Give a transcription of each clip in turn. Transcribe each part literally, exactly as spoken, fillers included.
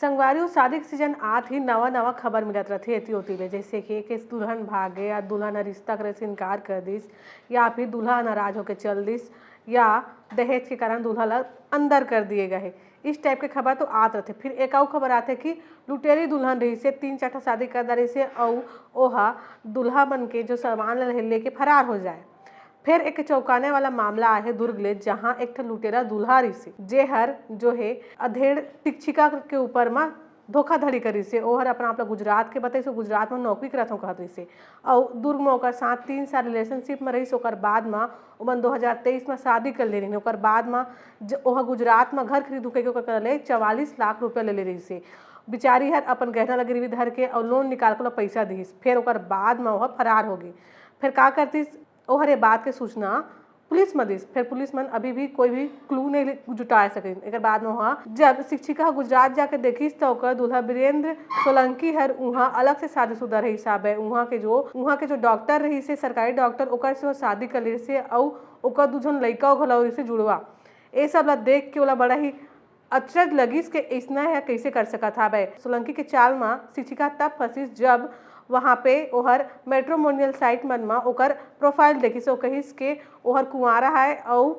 संगवारी हो, शादी के सीजन आत ही नवा नवा खबर मिलत रथे एती ओती ले, जैसे कि एक दुल्हन भागे या दुल्हन ह रिश्ता करे से इनकार कर दिस या फिर दूल्हा नाराज होके चल दिस या दहेज के कारण दूल्हा ला अंदर कर दिए गए हे। इस टाइप के खबर तो आत रथे। फिर एक अउ खबर आथे कि लुटेरी दुल्हन रहिसे, तीन चार ठा शादी कर डारिसे अउ ओहा दूल्हा मन के जो सामान ल लेके फरार हो जाए। फिर एक चौंकाने वाला मामला आहे दुर्ग ले, जहां एक ठो लुटेरा दूल्हा रहिसे, जेहर जो हे अधेड़ शिक्षिका के ऊपर म धोखाधड़ी करिसे। ओहर अपना आप ल गुजरात के बताइस, गुजरात म नौकरी करत हूँ कहत रहिसे। अउ दुर्ग म ओकर साथ तीन साल रिलेशनशिप म रहिस। ओकर बाद म ओमन दो हज़ार तेईस म शादी कर ले रहिन। ओकर बाद म ज-, ओह गुजरात म घर खरीदू कहिके ओकर करा ले चवालीस लाख रुपया ले ले रहिसे। बिचारी हर अपन गहना ल गिरवी धर के अउ लोन निकाल के ओला पइसा दिहिस। फेर ओकर बाद म ओह फरार होगे। फेर का करतिस, ओहर ये बात के सूचना पुलिस म दिस। फेर पुलिस मन अभी भी कोई भी क्लू नहीं जुटा सकिन। एकर बाद म ओह जब शिक्षिका ह गुजरात जाके देखिस, त ओकर दूल्हा बीरेंद्र सोलंकी हर उहाँ अलग से शादीशुदा रहिस हाबे। उहाँ के जो, उहाँ के जो डॉक्टर रहिसे, सरकारी डॉक्टर, ओकर से ओह शादी कर लिसे अउ ओकर दू झन लइका घलो रहिसे जुड़वा। ए सब ला देख के ओला बड़ा ही अचरज लगिस के अइसना ह कइसे कर सकत हावय। सोलंकी के चाल म शिक्षिका तब फंसिस, जब वहाँ पे ओहर मैट्रिमोनियल साइट मन म ओकर प्रोफाइल देखिस अउ कहिस के ओहर कुंवारा हाय अउ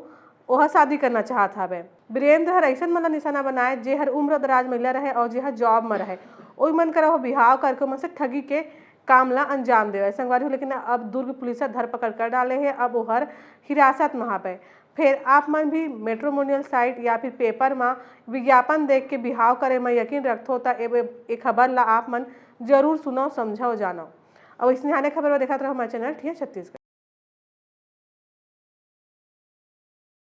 ओहर शादी करना चाहत हावय। बीरेंद्र हर अइसन मन ला निशाना बनाए, जेहर उम्र दराज महिला रहे अउ जेहर जॉब म रहे। ओई मन करा ओह बिहाव करके ओमन से ठगी के काम ला अंजाम देवय। संगवारी हो, लेकिन अब दुर्ग पुलिस ह धरपकड़ कर डाले हे। अब ओहर हिरासत म हावय। फेर आप मन भी मैट्रिमोनियल साइट या फिर पेपर म विज्ञापन देख के बिहाव करे म यकीन रखथो, त ए, ए खबर ला आप मन जरूर सुनव, समझव, जानव। अउ अइसने आने खबर बर देखत रहव हमर चैनल ठिया छत्तीसगढ़।